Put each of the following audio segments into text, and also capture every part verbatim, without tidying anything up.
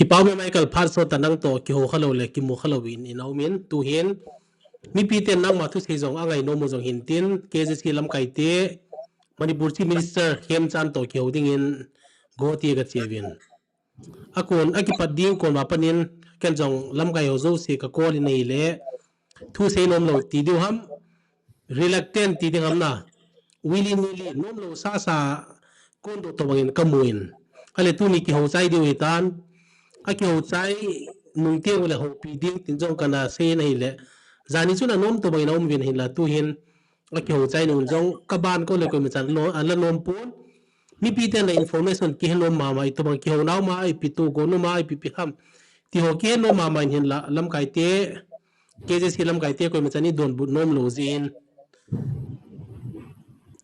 Kipah e Michael, phat sot a nang toh kiho khalou le kimu khalou in ina um in, tuhin mipiten nangma thusei jong angai nom u jong hintin, K J C lamkaite, Manipur Chief Minister Khemchand toh kiho dingin Guwahati a kache uvin. Akon, akipat ding kon uva panin, ken jong lamkai ho jouse ka call in ahile, thusei nom lou ti diu ham, reluctant ti ding ham na, willy nilly, nom lou sasa, kon doh tobang in kamu in. Ahile tuni kiho chai diu hitan, akiho chai nung teng ule houpi ding tin jong kana sei in ahile, jani chun anom tobang in aum uvin hinla tuhin, akiho chai nung jong kaban ko le koima chan lo, ala nom pon. Mipiten la information kihe nom mama, itobang kiho nau ma, ipi togon u ma, ipi pi ham. Ti ho kihe nom mama in hinla, lamkaite, K J C lamkaite koima chan idonbut nom lou jin.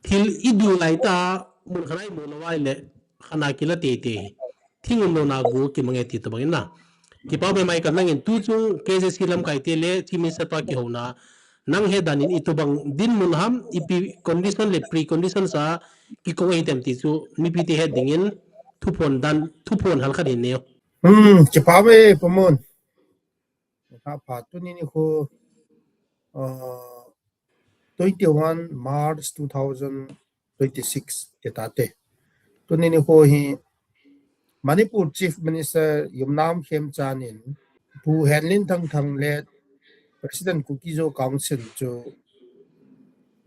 Thil idu lai ta, mun khat a imu lou ahile, khat a kila teitei. Thing umlouna gu kimang e ti tobang in na. Kipah e Michael, nangin tuchung K J C lamkaite le Chief Minister pa kihouna, nang het dan in itobang dinmun ham, ipi condition le precondition sa kikou ahi tem ti chu mipite het dingin thuphon dan, thuphon halkhat hin neo. Hmm, kipah e Pu Mon. Kha pha, tuni nikho, uh, twenty-one March two thousand twenty-six te tate. Tuni nikho hi Manipur Chief Minister Yumnam Khemchand in Pu Henlin Thangthang le President Kuki-Zo Council chu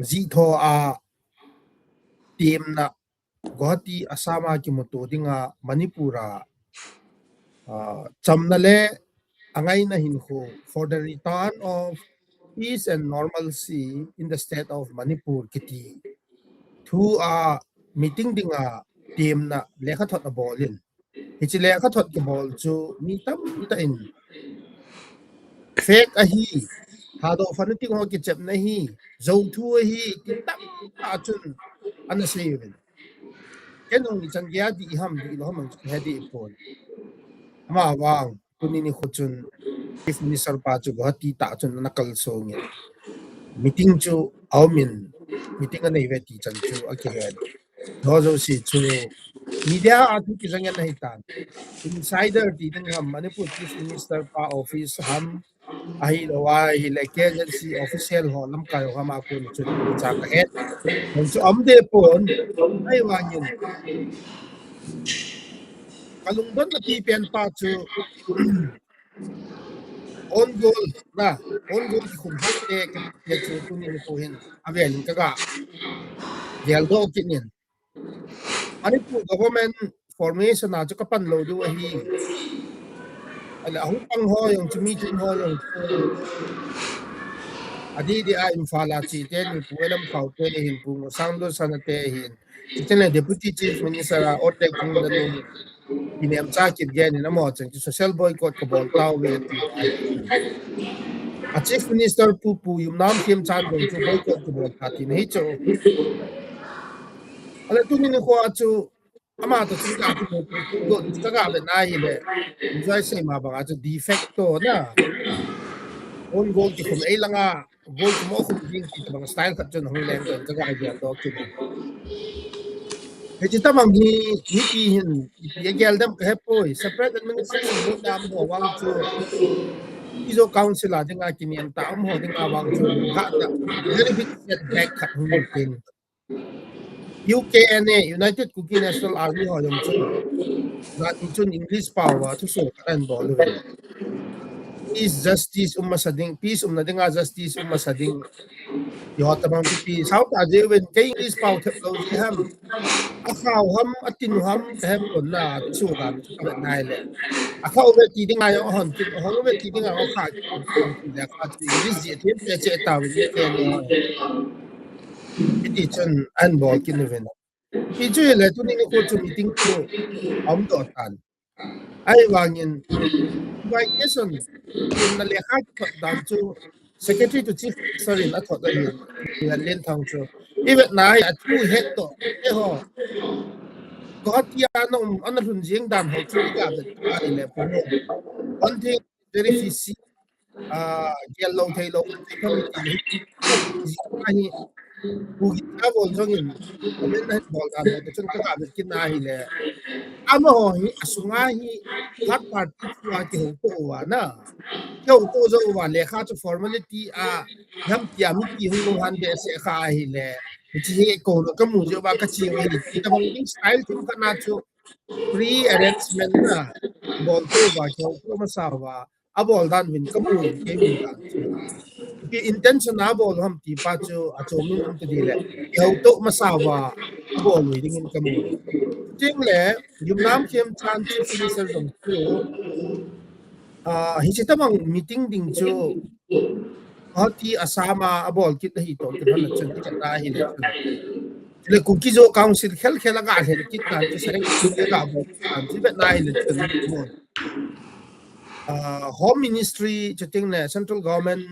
jitho a temna Guwahati, Assam a kimuto dinga Manipur a, ah, chamna le angaina hinkho for the return of peace and normalcy in the state of Manipur kiti thu a meeting dinga temna lekhathot abol in. Hiche lekhathot kibol chu mi tamtah in fake ahi, Thadou fanatic ho kichepna ahi, jou thu ahi, ti tamtah chun ana sei uvin. Ken jong ichan gei a dih ham, dihlou ham jong kahe deh pon. Amavang, tuni nikho chun Chief Minister pa chu Guwahati tah chun ana kalsong in. Meeting chu aum in, meeting anei uve ti chan chu akihen. Ho jouse chu media a thu kijang in ahitan. Insider ti ding ham, Manipur Chief Minister pa office ham, ahilou ahile K J C official ho lamkai ho ham a kon chun cha kahet. Hon chu aum deh pon, ahivangin kalungdon napi pen pa chu own goal na, own goal kikhum hah te, te chu tuni nikho hin avel in kaga geldoh kit in. Manipur government formation a chu kapan lou diu ahi. Ahile ahung pang ho jong chu, mi thum ho jong chu, adih dih a Imphal a che te, Pu Lamkhao te hin, Pu Ngosang Losana te hin, chuteng le Deputy Chief Minister a Otdek Phungdanu, Pu Nemcha Kipgen in amaho cheng chu social boycott kabol tauve ti. A Chief Minister Pu, Pu Yumnam Khemchand jong chu boycott kabol ta tina ahi chu. Ahile tuni nikho a chu ama toh chu ka, chu ka, chu kaga vet na ahile, Joy sei ma banga chu de facto na, own goal kikhum, ei langa goal kimu khum ding ti bang style khat chun hung leng chun kaga geldoh kit. Hiche tabang hi, mipi hin ipi agel dem kahepoi, separate administration bol dam ho vang chu, Mizo Council a dinga kinem tah um ho dinga vang chu, khat na very big setback khat hung tin. U K N A, United Kuki National Army ho jong chun, jani chun English pao a thuso khat ahin bol uve. Peace, justice um masa ding, peace umna dinga justice um masa ding. Ti ho tabang pi pi, sao ta jeh uvin, kei English pao thep lou jeh ham. Akhao ham, atin ham, kahe pon na, thuso dan chu kavet na ahile. Akhao uve ti dinga jong ahon kit, ahon uve ti dinga jong akha kit, le akha kit, English jeh them te che tauve U K N A. Hiti chun ahin bol kit uvin. Hichu hile tuni nikho chu meeting chu aum doh tan. Ahivangin invitation, temna lekha kithot dan chu Secretary to Chief Minister in athot ahin, Pu Henlin Thang chu. Ivet na hi athu het toh te ho, Guwahati a ana um, ana lhun jeng dan ho chu iga vet ahile, Pu Mo, one thing very fishy, ah, gel lou thei lou, ahi, Pu Gita bol jong in, comment ahin bol dan ho te chun kaga vet kit na ahile, amaho hi, asunga hi, third party chu a kihouto uva na. Kihouto jou uva, lekha chu formality a, ham tia mipi hung lunghan behseh kha ahile. Hiche hi kouna kamu jeh uva kache uva hi. Tabang ding style themkhat na chu pre-arrangement na. Bolto uva, kihouto masa uva. Abol dan uvin kamu, kei mun dan chu. Ipi intention a abol ham ti pa chu achom in um tadile. Kihouto masa uva abol u dingin kamu. Chutengle, Yumnam Khemchand Chief Minister jong chu, ah, hiche tabang meeting ding chu, Guwahati, Assam a abol kit ahi toh kilhon a chun ivet na hile chun. Chule Kuki-Zo Council khel khel a ga lhen kit dan chu, select kit a ga bol kit dan chu ivet na hile chun, ah, Home Ministry chutengle Central Government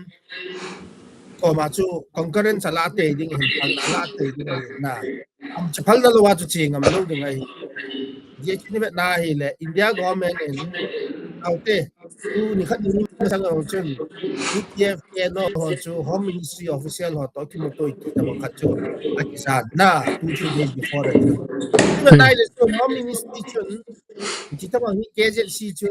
koma chu concurrence ala tei ding ahin, phalna ala tei ding ahin na. Am, chu phalna louva chu che ngam lou ding ahi. Hijeh chun ivet na hile India Government in, aute, tuni khat ni masang a chun, E T F, K N O ho chu Home Ministry official ho toh kimuto ti tabang khat chu akisan na, two, three days before a chu. Ivet na hile chu Home Ministry chun, hiche tabang hi K Z C chu,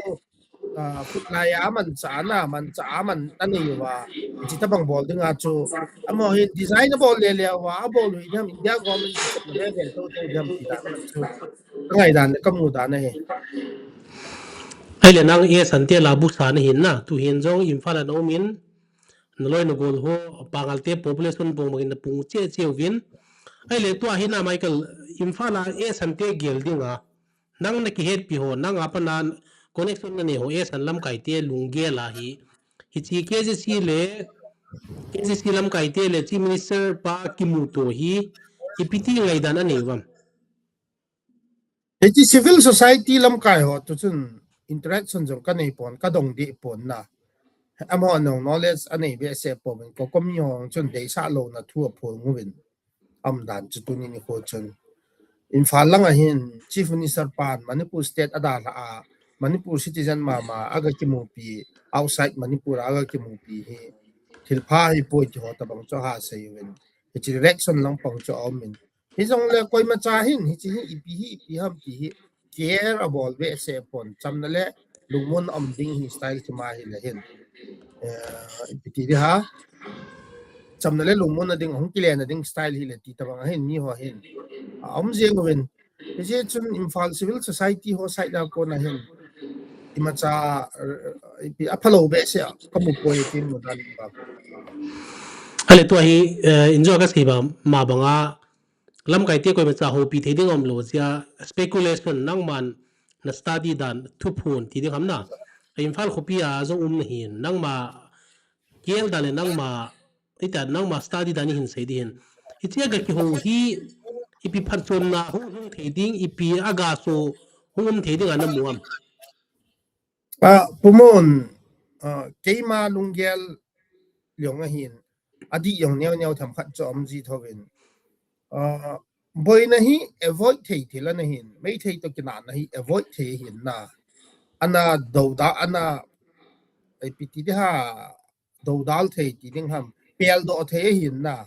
ah, khutlai a manchah na, manchah a man anei uva. Hiche tabang bol dinga chu, amaho hin design abol le le uva, abol u hi ding ham, India government chu vel vel tou tou ding ham ti dan chu, kangai dan le kamu dan ahi. Ahile nang Asante la busa nahin na, tuhin jong Imphal a na um in, naloi nagol ho, Pangal te population bang bangin napung cheh cheh uvin. Ahile tua hi na Michael, Imphal a Asante gel dinga, nang nakihetpi ho, nang a pat a connection nanei ho, Asan lamkai te lunggel ahi. Hiche K Z C le, K Z C lamkai te le Chief Minister pa kimuto hi, ipi ti ngaidan anei uvem? Hiche civil society lamkai ho toh chun interaction jong kanei pon, kadong deh pon na. Amaho jong knowledge anei behseh pouvin, COCOMI ho chun deisah louna thu aphong uvin. Aum dan chu tuni nikho chun. Imphal lang a hin Chief Minister pan Manipur State adalhah a, Manipur citizen mama aga kimupi, outside Manipur aga kimupi hi thilpha ahipoi ti ho tabang chu aha sei uvin. Hiche reaction lang pang chu aum in. Hijongle koimacha hin, hiche hi ipi hi, ipi ham ti hi care abol behseh pon, chamna le lungmon aum ding hi style kima hile hin. Eh, ipi ti ding ham. Chamna le lungmon a ding, hung kile na ding style hile ti tabang ahin, mi ho hin. Aum jeng uvin. Hijeh chun Imphal civil society ho side a kona hin imacha, eh, ipi aphalou behseh a kamu poi ti mu dan ba. Ahile tua hi, eh, injo kasei ba, ma banga, lamkai te koimacha houpi thei ding aum lou jeh a speculation nangman na study dan thuphon ti ding ham na. Imphal khopi a jong um nahin, nangma gel dan le nangma, ita nangma study dan ihin sei ding hin. Hiche a ga kihou hi, ipi phatchomna hung, hung thei ding, ipi a ga so hung um thei ding a namu am? Ah, Pu Mon, ah, keima lunggel jong ahin, adih jong neo neo themkhat chu aum ji thouvin. Ah, boina hi avoid thei thil ana hin, Meitei toh kinahna hi avoid thei ahin na. Ana doda, ana, ipi ti ding ham, dodal thei ti ding ham, peldoh thei ahin na.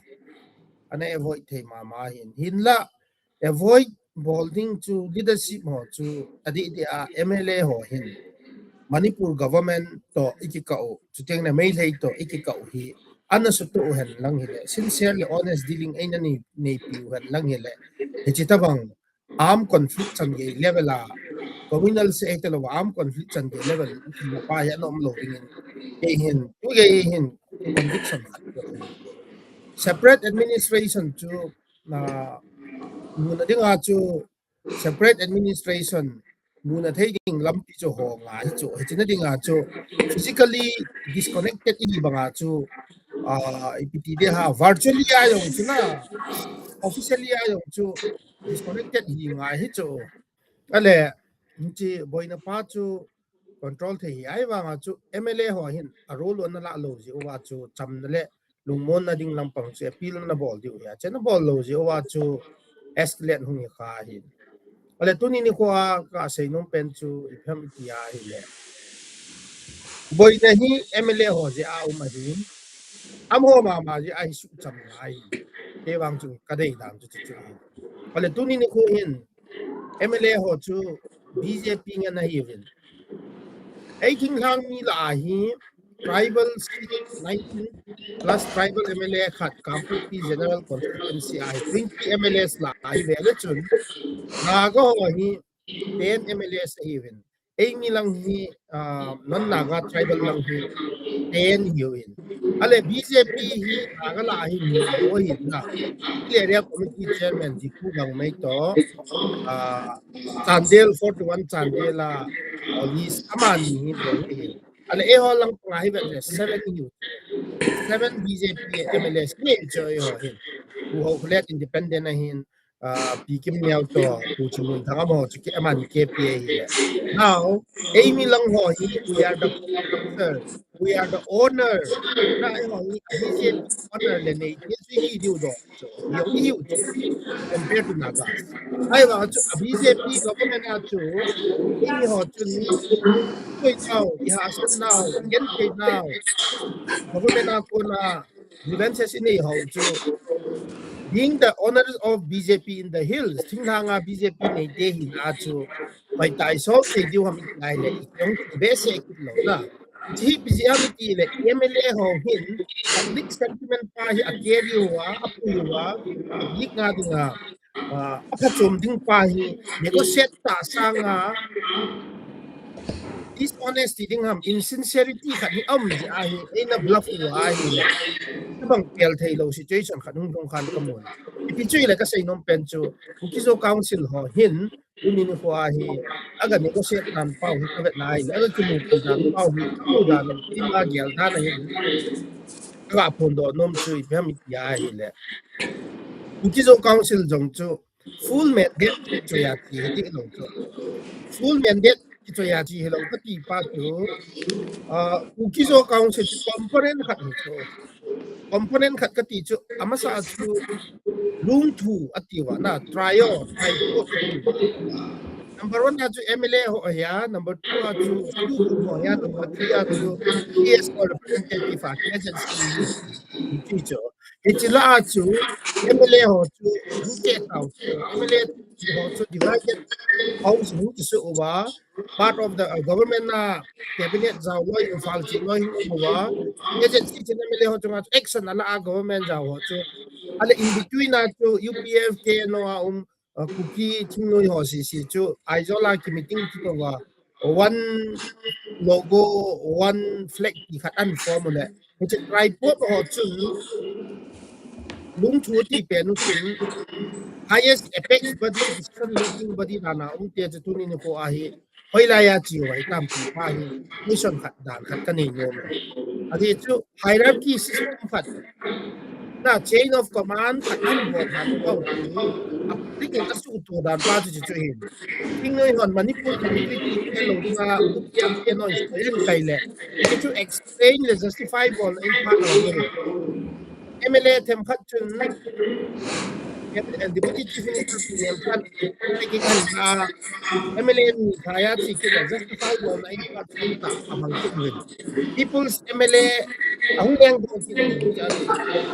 Ana avoid thei mama ahin. Hinla, avoid bol ding chu leadership ho chu adih dih a M L A ho hin Manipur government toh ikikah u, chutengle Meitei toh ikikah u hi ana sutoh u hen lang hile, sincere le honest dealing eina nei, neipi u hen lang hile, hiche tabang armed conflict chan gei level a, communal se eita louva armed conflict chan gei level pa hi ana um lou dingin, kei hin, tu kei hin conviction khat. Separate administration chu, na, muna dinga chu separate administration muna thei ding lampi chu ho ngai hi chu. Hiche na dinga chu physically disconnected ihi banga chu, ah, ipi ti ding ham, virtually a jong chu na, officially a jong chu disconnected hi ngai hi chu. Ahile, hiche boina pa chu control thei hi ahivanga chu M L A ho hin a role ana la lou jeh uva chu chamna le lungmonna ding lampang chu appeal ana bol diu hi a, chena bol lou jeh uva chu escalate hung hi kha ahin. Ahile tuni nikho a kasei nom pen chu ipi ham iti ahile, boina hi M L A ho jeh a um ahin, amaho mama jeh a hi suhcham ngai. Kei vang chu kadei dan chu chu chu ahin. Ahile tuni nikho hin M L A ho chu B J P ngen ahiuvin. Ei thinglhang mi lah a hi tribal seat nineteen plus tribal M L A khat Kangpokpi General Constituency a hi twenty M L As lah a hi ve le chun Naga ho hi ten M L As ahiuvin. Ei mi lang hi, ah, non Naga tribal lang hi ten hiuvin. Ale B J P hi Naga lah a hi ni ho hi na. Area Committee Chairman Jiku Gangmei to, ah, Chandel forty-one Chandel a, ah, list amani hi bol hi. Ale eiho lang panga hi ve le seven hiu. Seven B J P M L As ni cho eiho hi. Pu Haokholet independent ahin, ah, Pi Kimneo to, Pu Chinmunthang amaho chu ki amani K P A hi. Now, ei mi lang ho hi, we are the pollsters, we are the owner. Na eiho hi, B J P owner le nei, yes, we do. Chu, hiu, hiu chu, compare to Naga. Ahivang chu, a B J P government a chu, eiho chu ni, koi nau, i hahsat nau, i genthei nau, government a kona, grievances i nei ho chu, being the owners of B J P in the hills, thinglhang a B J P nei te hin a chu, pai tai sol thei diu ham i ti le, i chong ti behseh kit lou na. Chi hi ipi jeh ham i ti le, M L A ho hin, public sentiment pa hi a carry uva, a pui uva, public nga dinga, ah, a phachom ding pa hi, negotiate ta sanga, dishonesty ding ham, insincerity khat hi um jeh ahi, eina bluff uva ahi le. Tabang pel thei lou situation khat hung lhung khan ka mun. Ipi chu i le ka sei nom pen chu, Kuki-Zo Council ho hin, tuni nikho a hi, aga negotiate dan pau hi ka vet na ahi le, aga kimupi dan pau hi, ka mu dan, tima gel dan ahi, ka ga phondoh nom chu ipi ham i ti ahi le. Kuki-Zo Council jong chu, full mandate kichoi a ti hi ding lou chu. Full mandate kichoi a ti hi lou ka ti pa chu, ah, Kuki-Zo Council chu component khat hi chu. Component khat ka ti chu, amasa chu lungthu a ti uva na, trio, tripod a ti uva. Number one a chu M L A ho ahi a, number two a chu, two ho ahi a, number three a chu, P S O representative a, P S C. Ti chu. Hiche lah a chu, M L A ho chu, hung keh tau chu, M L A ho chu divided house hung kisu uva, part of the, uh, government a cabinet jao loi, Imphal che loi hung uva, agency chen M L A ho chunga chu action ala a government jao ho chu. Ale in between a chu U P F K N O a um, uh, Kuki thingnoi ho sese chu Aizawl a ki meeting kit uva, one logo, one flag ti khat an form u le. Hiche tripod ho chun lungthu ti pen u chun highest apex body, decision making body dan a um te chu tuni nikho a hi hoilai a che uva i tam ti pa hi question khat dan khat ka nei nom e. Ahi chu hierarchy system khat na chain of command khat an bol khat pau chu a public in a suhto dan pa chu chu hin. Thingnoi hon Manipur community te lou dinga up champion hon stand kai le. Chu explain le justify bol in phat lou. M L A themkhat chun, M-, Deputy Chief Minister pu themkhat, taking an, ah, M L A ni khat a che kit le justify bol na in phat ta a mang kit uvin. People's M L A, ahung leng dong kit uvin.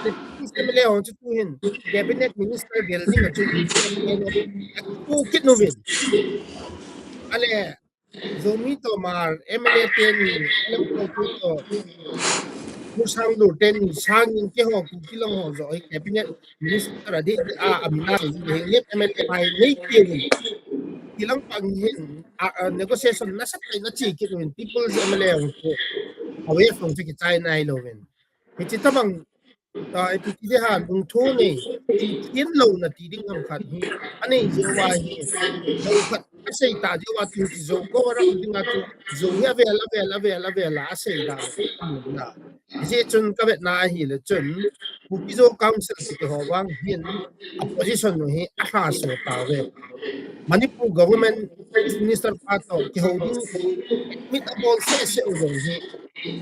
People's M L A ho chu tuhin, Cabinet Minister building a chu, a chu kit uvin. Ale, Zomi Tomar, M L A teni, Lamko to, Pu Sangdur teni, sangin keiho, Kuki lang ho joh hi, Cabinet Minister a di, a, a min a, hi, hi, M L A pai, nei teni. Kilang pang hin, a, a, negotiation nasatah in a che kit uvin, People's M L A hung chu, a wave hung chu kichai nai louvin. Hiche tabang, ah, ipi ti ding ham, lungthu nei, i thin louna ti ding ham khat hi, anei jeh uva hi, lou khat, asei ta jeh uva ti hi Zo ko ra dinga chu, Zo hi avel, avel, avel, avel a asei dan, na. Hijeh chun ka vet na ahi le chun, Kuki-Zo Council kiti ho vang hin, a position u hi alhasam tauve. Manipur government minister pa toh kihou ding, admit abol sese u jong hi,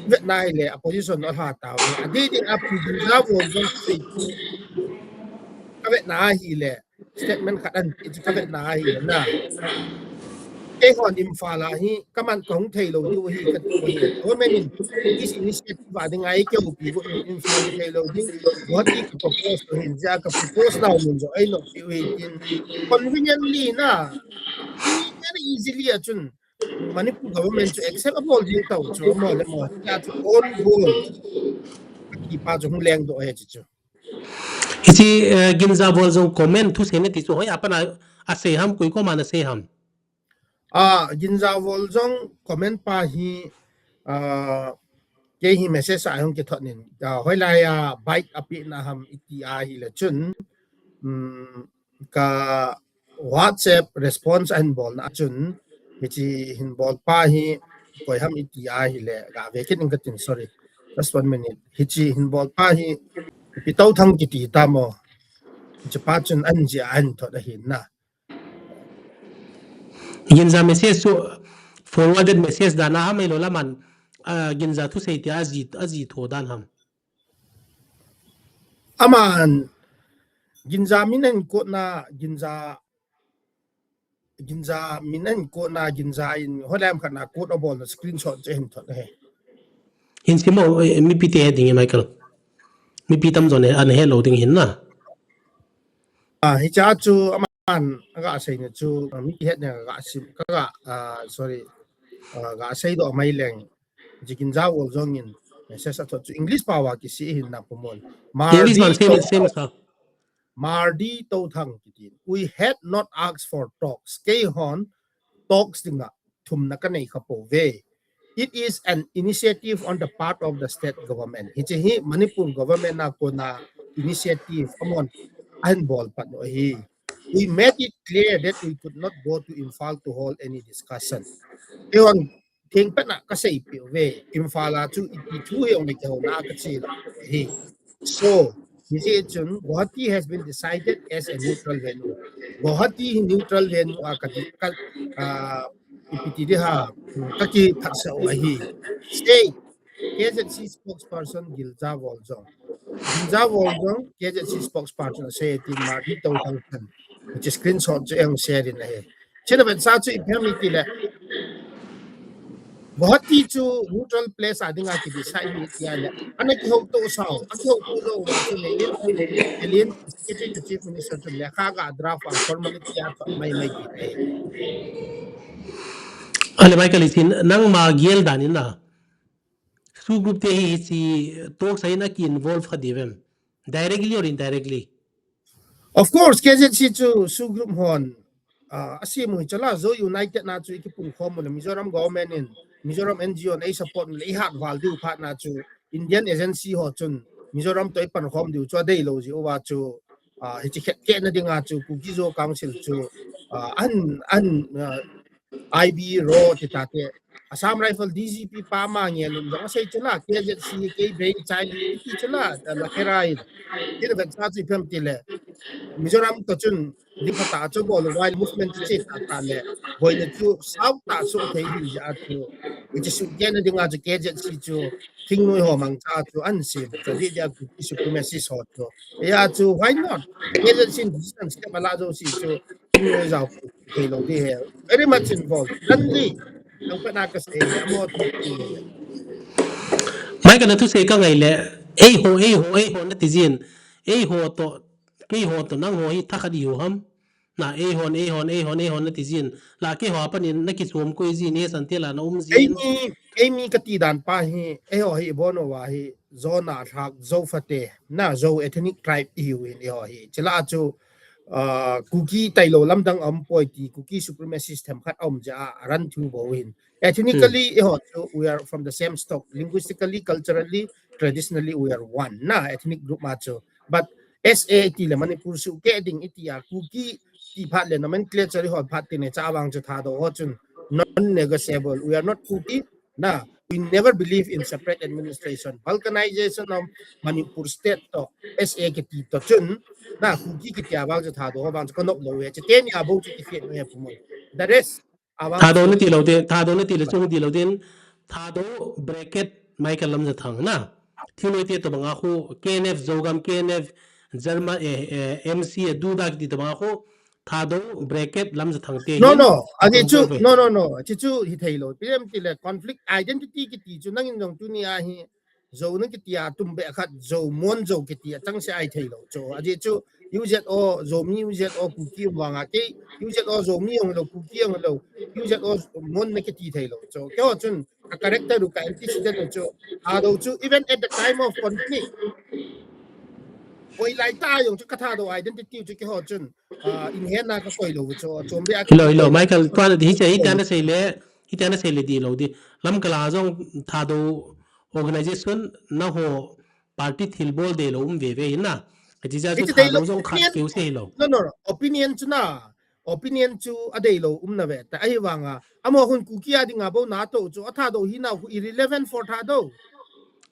vet na ahi le a position u alha tauve. Adeh deh a pu ding ja vo jong sei. Ka vet na ahi le, statement khat an ti chu ka vet na ahi le na. Keihon Imphal a hi, ka man ka hung thei lou diu hi ka ti u hi. Government in, this initiative a ding a i kihoupi u Imphal thei lou ding. Guwahati ka propose u hin, jeh a ka propose nau mun jong ei nop diu hi tin. Conveniently na, conveniently easily a chun Manipur government chu accept abol ding tau chu mo le mo. Ya chu own goal. Ki pa chu hung leng do he chu. Hichi uh, Ginza Voljong comment thu sene ti chu hoi apan a, a sei ham koi ko man a sei ham. Ah, Ginza Voljong comment pa hi uh, ke hi message a hung ke thot nin. Uh, hoi lai a bike api na ham iti a hi le chun. Um, ka WhatsApp response ahin bol na chun hichi hin bol pa hi koi ham iti a hi le ga ve kit in ka tin sorry just one minute hichi hin bol pa hi pi tau thang kiti ta mo hichi pa chun an ji an thot ahin na Ginza message chu forwarded message da na ha mai lo la man uh, Ginza thu sei ti aji aji tho dan ham Aman Ginza min ahin quote na Ginza Ginza min ahin quote na Ginza in holam khat na quote abol na screenshot che hin thot he. Hin simo mipi te he ding Michael. Mipi tam jo ne an he lo ding hin na. Ah, hicha chu aman aga sei ne chu mipi he ne ga sim ka ga sorry ga sei do mai leng. Jikin ja wol jong in message a thot chu English pawa kisi hin na pumon. English man same same sa. Mardi to thang kitin. We had not asked for talks. Kei hon talks dinga thumna ka nei kha po ve. It is an initiative on the part of the state government. Hichi hi Manipur government na kona initiative amon ahin bol pat no hi. We made it clear that we could not go to Imphal to hold any discussion. Kei hon thing pet na ka sei pi ve Imphal a chu iti thu hi ong le ke ho na ka chi hi. So, hichi chun Guwahati has been decided as a neutral venue. Guwahati neutral venue a ka di ka uh, ipiti di ha ka ki phat sa o hi. State K Z C spokesperson Gilja Woljong. Gilja Woljong K Z C spokesperson a sei ti ma di to thang kan. Which is screenshot chu eng share in ahi. Chena vet sa chu ipi ham iti le. Guwahati chu neutral place a dinga ki decide ni tia le. Ana ki hou to sao, a ki hou to lo wa chu le. Alien secretary to chief minister chu le kha ga draft a formally tia mai mai ki. Ale Michael isin nang ma gel dan in na. Su group te hi si talks a in a ki involve kha di vem. Directly or indirectly. Of course, K Z C chu su group hon uh, a si mu chala Zo United na chu iki pung khom mu Mizoram government in Mizoram N G O na support le hat val du phat na chu Indian agency ho chun Mizoram to ipan khom diu chu a dei lo ji uwa chu uh, hichi khet ke na dinga chu Kuki Zo Council chu uh, an an uh, I B ro ti ta te Assam Rifle D G P pa ma nge lum jong sei chula K Z C ke be chai ti chula la kerai ti da sa chi pem ti le Mizoram to chun di pha ta chu bol wai movement chi ta ta le boi le chu sau ta su thei hi ja chu which is again ding a chu K Z C chu thing noi ho mang cha chu an si chu di ja ku supremacy so chu ya chu why not K Z C in distance ke bala jo si chu thing noi jao thei lo di he very much involved dan di ang pa na ka sei mo Mai ka na thu sei ka ngai le ei ho ei ho ei ho na ti jin ei ho to kei ho to nang ho hi tha kha di ho ham na ei hon ei hon ei hon ei hon na ti jin la kei ho pa ni na ki sum ko jin e san te la na um jin ei mi ei mi ka ti dan pa hi ei ho hi bono wa hi Zo na thak Zo fate na Zo ethnic tribe hi u in ei ho hi chila chu uh, Kuki tailo lamdang um poi ti Kuki supremacist them khat um ja a ran thu bo in ethnically mm. ho chu we are from the same stock linguistically culturally traditionally we are one na ethnic group ma chu but S A T le Manipur su ke ding iti a Kuki ti phat le nomenclature ho phat ti ne cha wang chu tha do ho chun non negotiable we are not Kuki na we never believe in separate administration balkanization of Manipur state to S A K T to chun na Kuki ki tia bang chu tha do bang chu konop lo we chu te ni a bo chu ki fiat we pu mo the rest a bang tha do ni ti lo te tha do ni ti le chung ti lo tin tha do bracket Michael Lamjathang na thi noi te to bang a khu K N F Zogam K N F German eh, eh, M C A Duda ki ti to bang a khu Thadou bracket Lamjathang te. No, no. Agi chu, no, no, no. Chi chu hi thei lo. P M ti le conflict identity ki ti chu nangin jong tu ni a hi. Zo na ki ti a tum be khat zo mon zo ki ti a chang se ai thei lo. Chu agi chu U Z O, Zomi U Z O Kuki um vanga kei, U Z O Zomi jong lou, Kuki jong lou, U Z O Mon na kiti thei lou. So, keiho chun, ka character u ka antecedent u chu, Thadou chu, even at the time of conflict, koi lai ta jong chu ka Thadou identity u chu keiho chun, ah, in hen na ka koi lou chu, chom be a Hello, hello, Michael, tuan hi che, hi tian na sei le, hi tian na sei le di lou di. Lamka la jong Thadou organization na ho party thilbol deilou um veve hin na. Hiche jeh a chu Hiche Thadou deilou jong khat opinion, keu se hilou. No, no, no. Opinion chu na, opinion chu a deilou um na ve ta. Ahivanga, amaho hin Kuki a dinga bou na toh chu, a Thadou hina khu irrelevant for Thadou.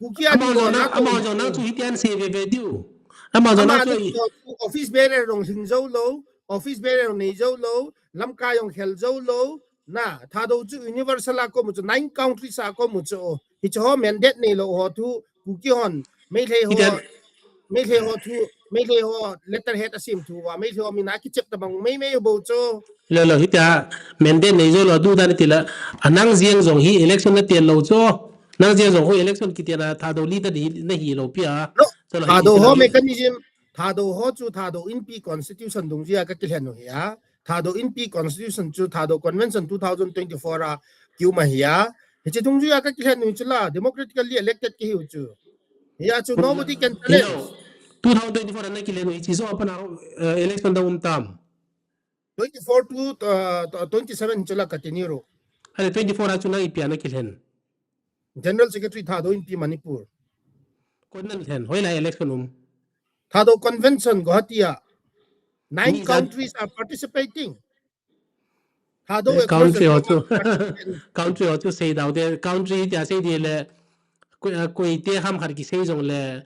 Kuki a Amaho dinga jong na, na toh amaho chu. jong na chu hitian sei veve diu. Amaho jong na Ama chu na i chu office bearer jong hing jou lou, office bearer jong nei jou lou, lamkai jong khel jou lou, na, Thadou chu universal a kom u chu, nine countries a kom u chu, hiche ho mandate neilou ho thu, Kuki hon, Meitei ho, Hitian. Meitei ho thu, Meitei ho letterhead a sem thu, va, Meitei ho min a kichep tabang, mei mei bou chu. Lou, lou, hitia, mandate nei jou lou, tu dan ti la, a nang jeng jong hi election na tel lou chu, nang jeng jong khu election kiti na, Thadou leader ni, na hilou pi a. No, Chu la, Thadou hiti ho la, mechanism, Thadou ho chu, Thadou Inpi constitution dungjuia ka kilhen u hi a. Thadou Inpi Constitution chu Thadou Convention two thousand twenty-four a kium ahi a. Hiche dungjuia ka kilhen u chu la, democratically elected kihiu chu. Hia chu nobody can challenge. Two thousand twenty-four a na kilhen u hiche jo apana, eh, election da um tam. Twenty-four to, uh, twenty-seven chu la continue ro. Ale twenty-four a chu na ipi a na kilhen. General Secretary Thadou Inpi Manipur. Kon nan lhen, hoilai election um. Thadou Convention Guwahati a. Nine Ni jan- countries are participating. Thadou Eh, across the country ho global chu, participating. Country ho chu sei dau te, country tia sei di le, koi, eh, koi te ham khat kisei jong le,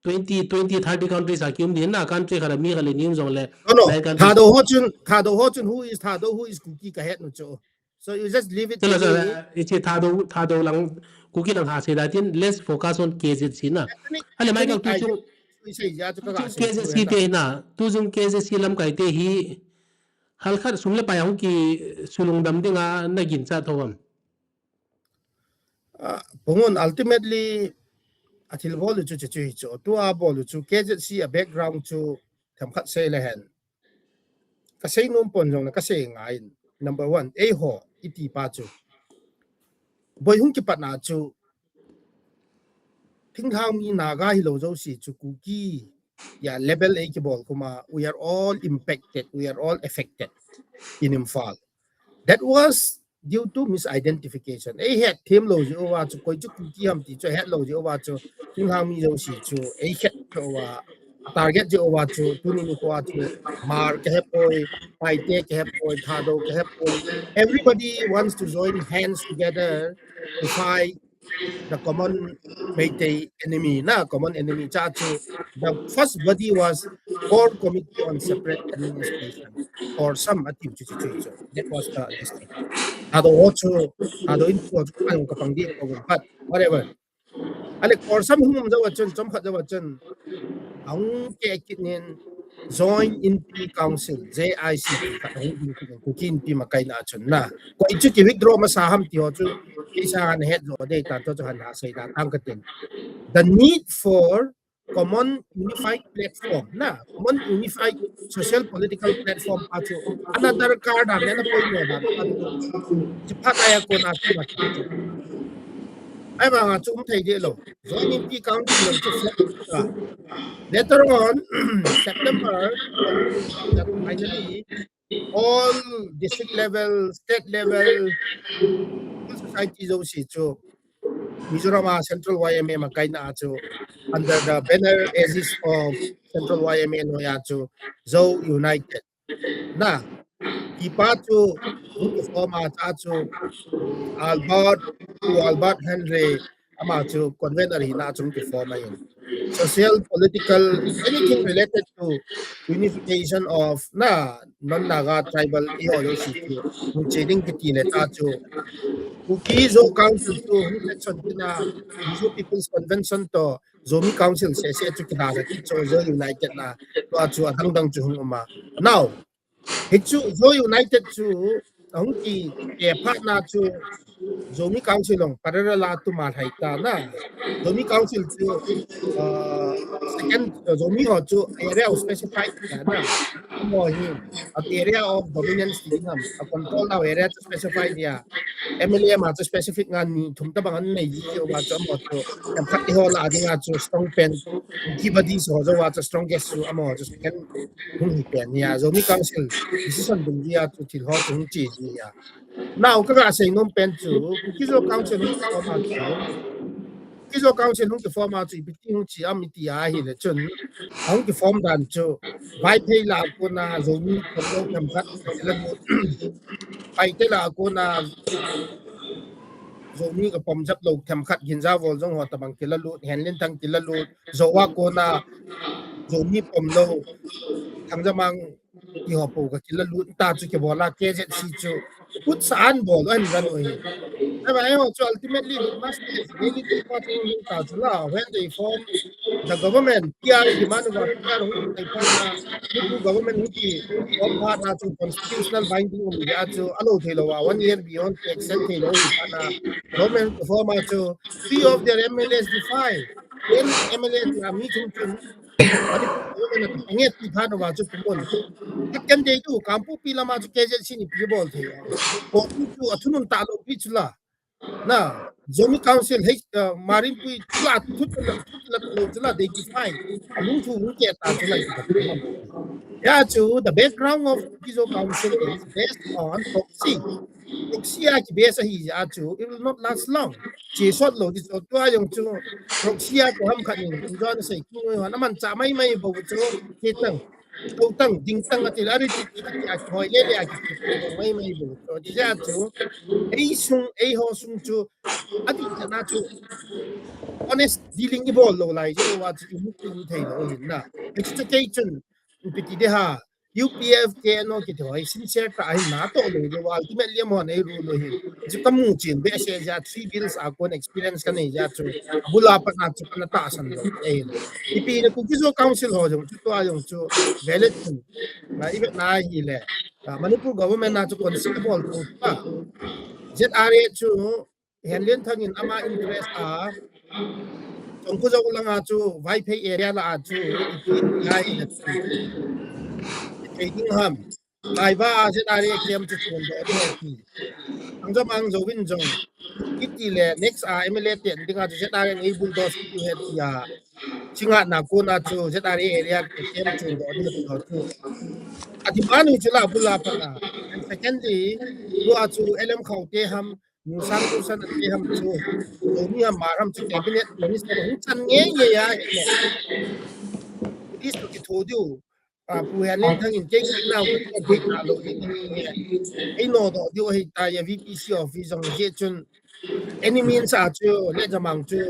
twenty, twenty, thirty countries a kium di na, country khat a mi khat le ni um jong le, No, no. nine countries. Thadou ho chun, Thadou ho chun, who is Thadou, who is Kuki ka het nu chu. So you just leave it Chalo, to chalo, me. Hiche Thadou, Thadou lang, Kuki lang ha sei da tin, let's focus on K Z C na. Ethnic, Ale, Michael, ethnic tu chung, identity sei ja chu ka tu ga chung sei K Z C chu te na, tu chung K Z C lamkai te hi, halkhat sum le pai a hung kisulung dam dinga na ginchat tho am. Ah, Pu Ngun, ultimately, a thil bol u chu chu chu hi chu. Tu a bol u chu K Z C a background chu themkhat sei le hen. Ka sei nom pon jong le ka sei ngai. Number one, eiho, iti pa chu. Boi hung kipat na chu. Thinglhang mi Naga hilou jouse chu Kuki. Ya level ei kibol khum a, we are all impacted, we are all affected in Imphal. That was due to misidentification. Ei het them lou jeh uva chu, koi chu Kuki ham ti chu het lou jeh uva chu, thinglhang mi jouse chu, ei het lou uva, target jeh uva chu, tuni nikho a chu, Hmar ka hepoi, Paite ka hepoi, Thadou ka hepoi. Everybody wants to join hands together to fight the common Meitei enemy, na, common enemy cha chu. The first body was Core Committee on Separate Administration, CORSAM ati chu chu chu chu. That was the, this thing. Thadou ho chu, Thadou Inpi ho chu, ka pang di ko, but whatever. Ale CORSAM hung um jou a chun, chomkhat jou a chun, ahung kikit nin, Joint Inpi Council, J I C, khat ahung ding kit in, Kuki Inpi makaina a chun na. Koi chu ki withdraw masa ham ti ho chu, kei sanga na het jo dei tan, tu chu han ha sei da tang ka tin. The need for common unified platform, na, common unified social political platform pa chu, another card a, na, na poimo da, pa chu, chu phat a ya kona chu ma chu. Ahivanga chu um thei deh lou. Joint Inpi Council chu flat. Later on, September, finally, all district level, state level, civil society jouse chu Mizoram a Central Y M A makaina a chu under the banner aegis of Central Y M A noiya chu Zo United. Na, kipa chu hung kiform a cha chu Albert, Pu Albert Henry, ama chu convener hina a chu hung kiform ahin. Social, political, anything related to unification of, na, non-Naga tribal eiho jouse chu hung che ding kiti le cha chu Kuki Zo Council chu hung section tina Mizo People's Convention to Zomi Council sese chu kidalha kit chu Zo United na, tua chu adang dang chu hung um a. Now, hichu Zo United chu Ahung kite phat na chu Zomi Council jong parallel a tuma lhai ta na. Zomi Council chu, uh, second, uh, Zomi ho chu area of specified ta na. Amaho hi, uh, area of dominance ti ham, a control nau area chu specified ya. M L A ma chu specific nga ni thum tabang anei ji uva chu amaho chu themkhat iho lah a dinga chu strong pen, Kuki body ho jouva chu strongest chu amaho chu second hung hi pen ya. Zomi Council decision dungjuia chu thil ho chu hung che ji ya. Now, kaga sei nom pen chu, Kuki Zo Council hung kiform a chu, Kuki Zo Council hung kiform a chu, ipi ti hung chi am iti ahile chun, hung kiform dan chu, Vaiphei lah a kona Zomi pom lou themkhat kila lut, Paite lah a kona Zomi ka pom jep lou themkhat Ginjavol jong ho tabang kila lut, Henlenthang kila lut, Zo a kona Zomi pom lou, Thangjamang ti ho po ka kila lut ta chu kibol a, K Z C chu put sa an bol an ran oi. Aba, eiho chu ultimately, we must be really part in ta chu la, when they form the government, P R demand uva, P R hung tai phat na, Manipur government hung kiform phat na chu constitutional binding um ya chu, alo thei lou a, one year beyond extend thei lou phat na, government form a chu, three of their M L As defy. Then M L A ti a mi chung chung, Manipur government a nget ti phat uva chu pumon. Kat kan dei tu, Kangpokpi lama chu K Z C ni pi bol thei. Ko tu chu athunun ta lou pi chu la. Na, Zomi Council hei, uh, Marinpui chu la, thu chu la, thu chu la, thu chu la, they defy. Alung thu lung ke ta chu la. Ya chu, the background of Kuki Zo Council is based on proxy. Proxy a ki base ahi ya chu, it will not last long. Chi sot lou ti chu, tua jong chu, proxy a ko ham khat in, in jon sei, ku ngoi hon, aman cha mai mai bou chu, ki tang. Tou tang, ding tang ati la, ri ti ti ti a hoi le le a ki ti mai mai bou. So, ti ja chu, ei sung, eiho sung chu, ati na chu, honest dealing i bol lou lai, chu wa chu i mu tu thei lou hin na. Ei chu kei chun, ipi ti de ha, U P F K N O ki thoi, sincere ta ahi na to lou, lou, ultimately mo nei ru lou hin. Chu ka mu chin, be se ja, three bills a kon experience ka nei ja chu, bula pa na chu, na ta san lou, eh. Ipi na Kuki Zo Council ho jong chu, tua jong chu, valid chun. Na, i vet na hi le. Ah, Manipur government na chu consider bol tu pa. Z R A chu, Henlenthang in ama interest a, Chongkhu Zo langa chu, Vaiphei area la a chu, ipi ngai le chu. Ipi ding ham. Ngai va a Z R A camp chu chun do ding ti. Thangjamang Zo Win Zong. Iti le next a M L A te dinga chu Z R A nei bulldoze tu he ti a. Chinga na ko na chu Z R A area ke camp chu do ding ti chu. Ati manu chu la bula pa na. And secondly, ko a chu L M Khao te ham, Nu Sang Tu San te ham chu, Zomi ham Hmar ham chu cabinet minister hung chan nge nge ya. This to ki tho diu. Ah, Pu Henlenthang in kei kei na, kei na lou, kei kei na. Ei no do diu hi ta ya V P C office jong je chun. Any means a chu, le jamang chu,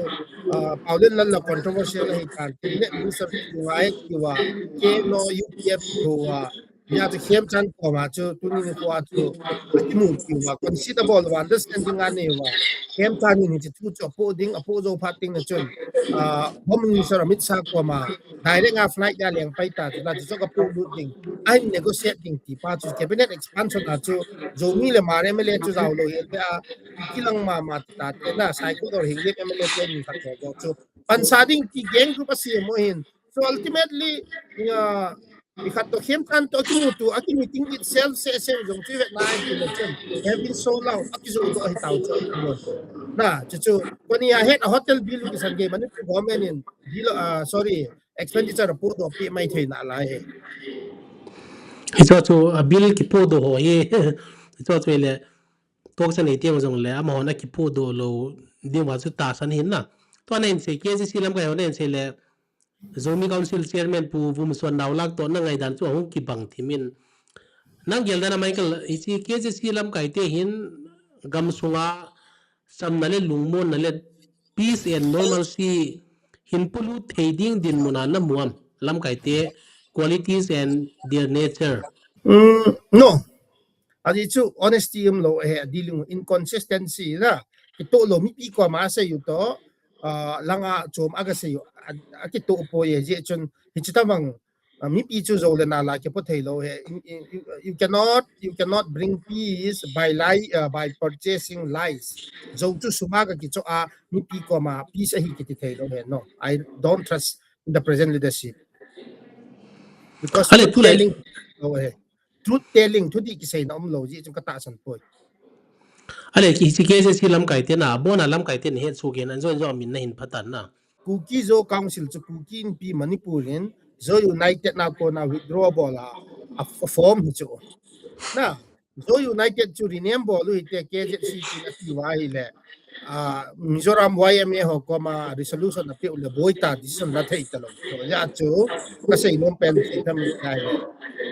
ah, Paulin Lal la controversial hi ta. Cabinet minister tu ngai tu wa. Ke no U P F tu wa. Ya chu Khemchand koma chu, tuni ni ko a chu, akimu ki wa, consider bol wa, understanding a nei wa. Khemchand ni chu chu apo ding, apo jo phat ding na chun, ah, Home Minister Amit Shah koma, direct a flight ya leng pai ta, chu la chu ka pu lut ding. Ahin negotiate ding ti pa chu, cabinet expansion a chu, Zomi le Hmar M L A chu jao lou hi, a, kilang ma ma ta, te na, Saikot or Henglep M L A te ni khat jo chu, pansa ding ti gang group a siam mo hin. So ultimately, uh, i khat to Khemchand to kimu tu, a ki meeting itself se se jong chu vet na election. Have been so long, a ki zo to hi tau chu. Na, chu chu, ko ni a het a hotel bill ki san ke Manipur government in, bill, uh, sorry, expenditure report do pi mai thei na lai he. Hi chu chu, a bill ki po do ho he. Hi chu chu le, tok chan ei tiang jong le, ama hon a ki po do lou, ding wa chu ta san hin na. Tua na in se, K Z C lamkai ho na in se le, Zomi Council Chairman Pu Vumson Naolak to na ngai dan chu ahung kibang thim in. Nang gel dan a Michael, hichi K Z C lamkai te hin gam sunga samna le lungmonna le peace and normalcy hin polut thei ding dinmun a na mu am, lamkai te qualities and their nature. Mm, no. Aji chu honesty um lou he, dealing inconsistency na. Kito lou mipi koma sei u to, ah, langa chom aga sei u, a, akito poi e je chun, hichi tabang, Uh, mipi chu Zo le Nala kipo thei lou ahi. You, you, you cannot, you cannot bring peace by lie, uh, by purchasing lies. Zo chu sum a ka kicho a, mipi koma peace ahi kiti thei lou ahi. No, I don't trust in the present leadership. Because Ale, truth tulai- telling, lou ahi. Truth telling, thudih kiseina umlou jeh chun ka tahsan poi. Ale, ki, hiche K Z C lamkai te na, abon a lamkai te na hetsoh kit in, an Zo, Zo min na hin phat tan na. Kuki Zo Council chu Kuki Inpi Manipur in Zo United na kona withdraw bol a, a form hi chu. Na, Zo United chu rename bol u hite, K Z C chu ati uva ahile. Ah, Mizoram Y M A ho koma resolution apeh u le boi ta, decision la thei talou. Hijeh chun, ka seinom pen chu ipi ham itile,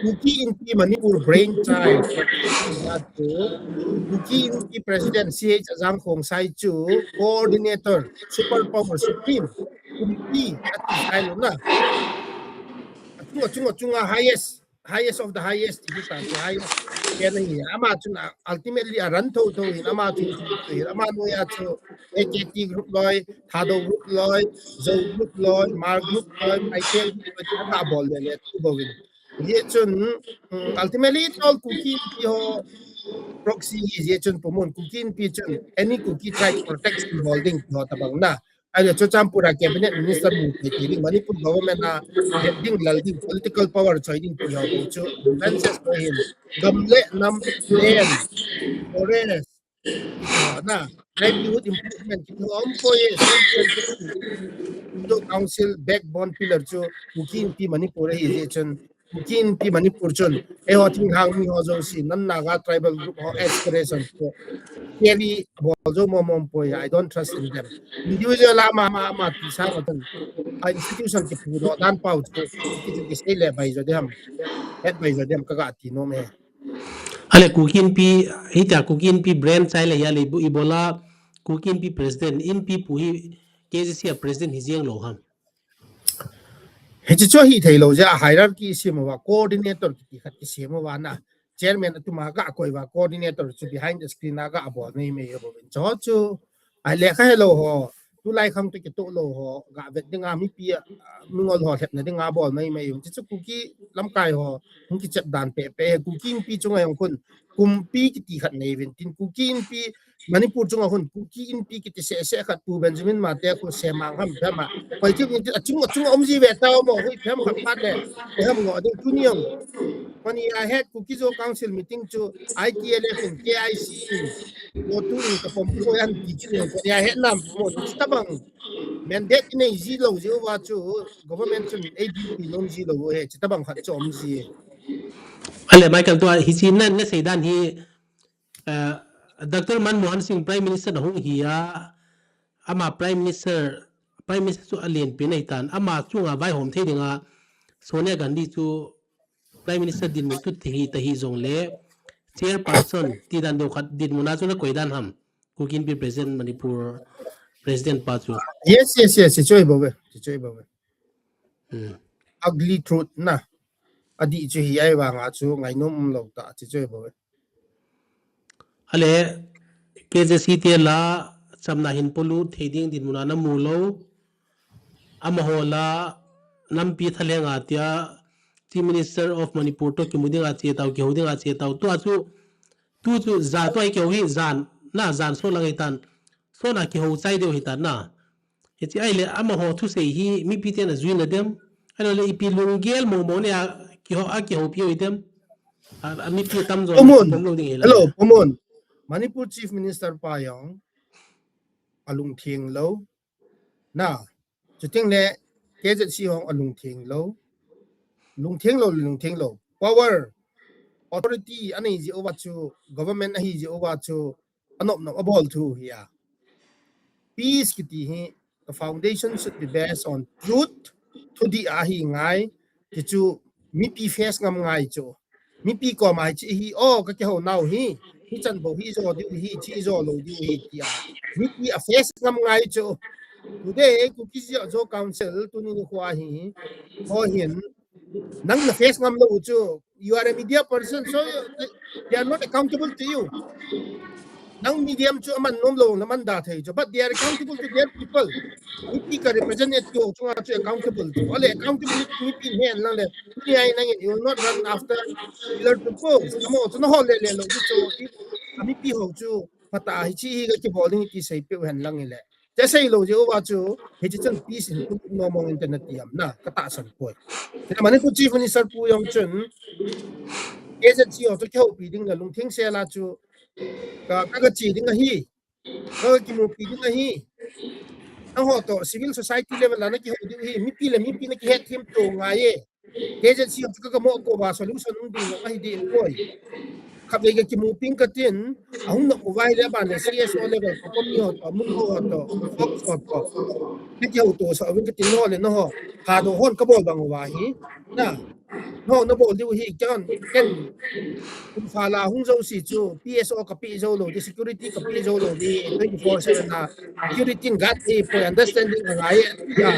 Kuki Inpi Manipur brain child, hijeh chun, Kuki Inpi President C H Ajang Khongsai chu coordinator, super power supreme, kumpi, ati sai lou na. Achung, achung, achunga highest, highest of the highest, ti ta chu highest. Kei na hi, ama chun a, ultimately a run tho tho hin, ama chun chu hin, ama noiya chu A K T group loi, Thadou group loi, Zo group loi, Hmar group loi, Meitei group loi, ama bol le le tu bou hin. Hijeh chun, mm, ultimately it all Kuki Inpi ho proxy hi, hijeh chun poimo in Kuki Inpi chun any Kuki tribe protection bol ding ho tabang na. Ahile Churachandpur a cabinet minister mu thei ding, Manipur government a het ding lal ding, political power choi ding ti ho chu grievances ho hin gam le nam, land, forest, ah, na, livelihood improvement ti ho um poi e. Indo Council backbone pillar chu Kuki Inpi Manipur ahi jeh chun Kuki Inpi Manipur chun, eiho thinglhang mi ho jouse, non-Naga tribal group ho aspiration chu carry bol jou mong mong poi, I don't trust in them. Individual ama, ama, ama ti sang a chun, a institution kiphut doh dan pau chu, kichu kisei le bai jo ding ham, het bai jo ding ham ka ga ti nom e. Ale Kuki Inpi, hitia Kuki Inpi brain child ahi a le ibola Kuki Inpi president, Inpi pu hi K Z C a president hi jeng lou ham. Hiche chu hi thei lou jeh a hierarchy sem uva, coordinator kiti khat kisem uva na. Chairman atum a ga koi uva, coordinator chu behind the screen a ga bol mai mai uvin. Chu chu, a lekha helou ho, tulai khang toh kitoh lou ho, ga vet ding a mipi a, mingol ho lhepna ding a bol mai mai uvin. Chu chu Kuki lamkai ho, hung kichep dan pe pe, Kuki Inpi chunga jong khun, kumpi kiti khat nei uvin tin, Kuki Inpi Manipur chunga khun Kuki Inpi kiti seh seh khat Pu Benjamin Mate khu semang ham phem a. Koi chu min achung achung um ji ve tao mo, hui phem khat phat le. Phem ngo ding tuni jong. Koni a het Kuki Zo Council meeting chu I T L F in K I C in. Mo tu in ka pom ko yan ti chu ni koni a het nam mo chu tabang. Mandate nei ji lou ji uva chu government chun A D P nom ji lou he chu tabang khat chu um ji. Ale Michael, tua hiche na, na sei dan hi, eh, Doctor Manmohan Singh Prime Minister na hung hi a, ama Prime Minister, Prime Minister chu alen pen ahi tan, ama chunga vaihom thei dinga Sonia Gandhi chu Prime Minister dinmun tu thei hi ta hi jong le chairperson ti dan deu khat dinmun a chu na koi dan ham. Kuki Inpi President Manipur President pa chu. Yes, yes, yes, hiche chu ahi bou ve, hiche chu ahi bou ve. Hmm. Ugly truth na. Adih chu hi ahi vanga chu ngainom um lou ta, hiche chu ahi bou ve. Ale, K Z C te la chamna hin polut thei ding dinmun a na mu lou. Amaho la nampi thalheng a tia Chief Minister of Manipur toh kimu ding a che tau, kihou ding a che tau. Tua chu, tu chu ja tua kihou hi jan, na jan so lang hi tan. So na kihou chai deu hi tan na. Hiche ahile amaho thusei hi mipi ten ajui na dem. Ahilou le ipi lunggel mong mong nei a kihou, a kihoupi u hi dem. A, a mipi tamjo Pu Mon. Pom lou ding hi la. Hello, Pu Mon. Manipur Chief Minister pa jong alungtheng lou. Na, chuting le K Z C hong alungtheng lou. Lungtheng lou, lungtheng lou. Power, authority anei ji uva chu, government ahi ji uva chu, anop nop abol thu hi a. Peace kiti hi, the foundation should be based on truth, thudih ahi ngai, ti chu mipi face ngam ngai chu. Mipi koma hiche hi, o, ka kihou nau hi, hichan bou hi jo diu hi, chi jo lou diu hi, tia. Mipi a face ngam ngai chu. Today, Kuki Zo Council, tuni nikho a hi, ho hin, nang na face ngam lou chu, you are a media person, so they are not accountable to you. Nang medium chu aman nom lou, naman da thei chu. But they are accountable to their people. Mipi ka represent e ti ho chunga chu accountable chu. Ale accountable mipi hen lang le. Tuni a nangin you will not run after pillar to post. Amo chu naho le le lou chu. Mipi ho chu phatah a hiche hi kakibol ding ti seipeh u hen lang ile. Chesei lou jeh uva chu, hiche chun peace in put no mong in tena ti ham na, katahsan poi. Tena Manipur Chief Minister pu jong chun, K Z C ho chu kihoupi ding le lungtheng sel a chu, ka, ka, kache ding ahi, ka, kakimupi ding ahi. Nangho toh, civil society level a nakihou diu ahi, mipi le mipi nakihet them to ngai e. K Z C ho chu kamo ko ba solution um ding lo ahi ding poi. Khatvei kakimupi katin, ahung nop uva ahile aban le C S O level, ka kom ni ho toh, mun ho toh, Fox ho toh. Nakihouto sa uvin katin nangho le nangho. Kado hon kabol bang uva hi. Na. Nangho nabol diu hi, ken, ken. Imphal a hung jouse chu, P S O kapeh jou lou di, security kapeh jou lou di, twenty-four seven a, security guard hi, poi understanding angai, ya.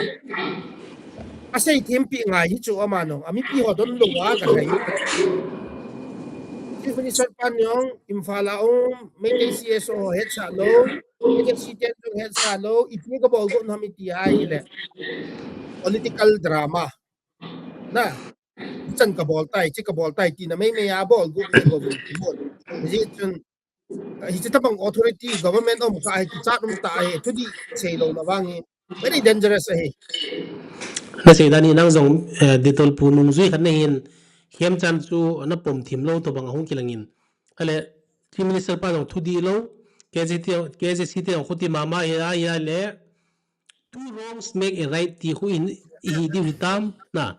Asei thempi ngai hi chu ama nong, amipi ho don lou a ka thei. Chief Minister pan jong, Imphal a um, Meitei C S O ho hetsah lou, Meitei C ten jong hetsah lou, ipi kabol got ham iti ahile. Political drama. Na, chan kabol tai, chi kabol tai, tina meimei a bol got, bol got. Hiche chun, hiche tabang authority, government um kha hi, kichat um tah hi, thudih sei louna vang hi. Very dangerous ahi. Nasei dan hi nang jong, eh, Dettol pu nungjui khat nahin, khemchan chu napom thim lou tobang ahung kilang in. Ale, Chief Minister pa jong thudih lou, K Z C te, K Z C te jong khuti mama hi a, hi a le, two wrongs make a right ti khu in, ihi diu hitam, na.